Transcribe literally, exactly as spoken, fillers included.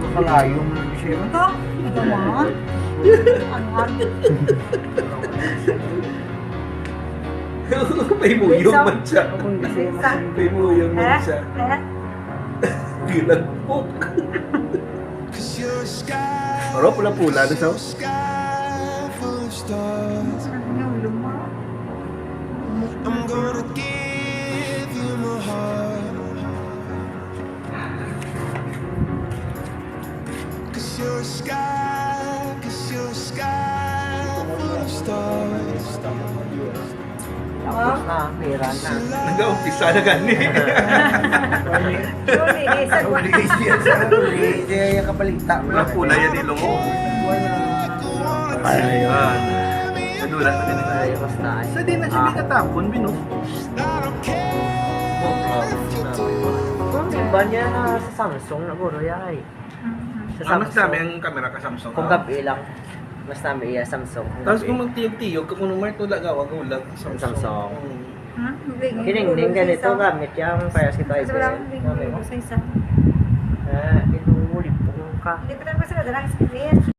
Kalayo mo siya. Ito? Ito mo? Ang art. May muyong man siya. May muyong man siya. Eh? Gilagpok. Pero pula-pula na sa. Ano yung ulo mo? I'm gonna give you my heart. Cause you're a sky, cause you're a sky full of stars. Tapos na, pera na. Nag-umpisa na gani. Sorry, eh, sa Hindi siya sa hindi siya yung kapalita. Pula-pula yan ilong mo. Ayan. Nadula na din tayo. Basta. Sa di na siya may katapon, binu. Kung simba niya na sa Samsung na guro, yay. Sa Ah, mas dami Samsung. Ang camera ka Samsung. Kung gabi lang, mas nami iya Samsung. Kung Tapos gabi. Kung magtiyog-tiyog ka, kung numar tula gawa, gulag. Samsung. Mm. Hmm? Hindi, Kining ning hindi, ganito isa. Gamit yang parehas kita Kasi wala ito. akong binili sa isa. Ah, ito, ulipong ka. Hindi pa naman sila dalang screen.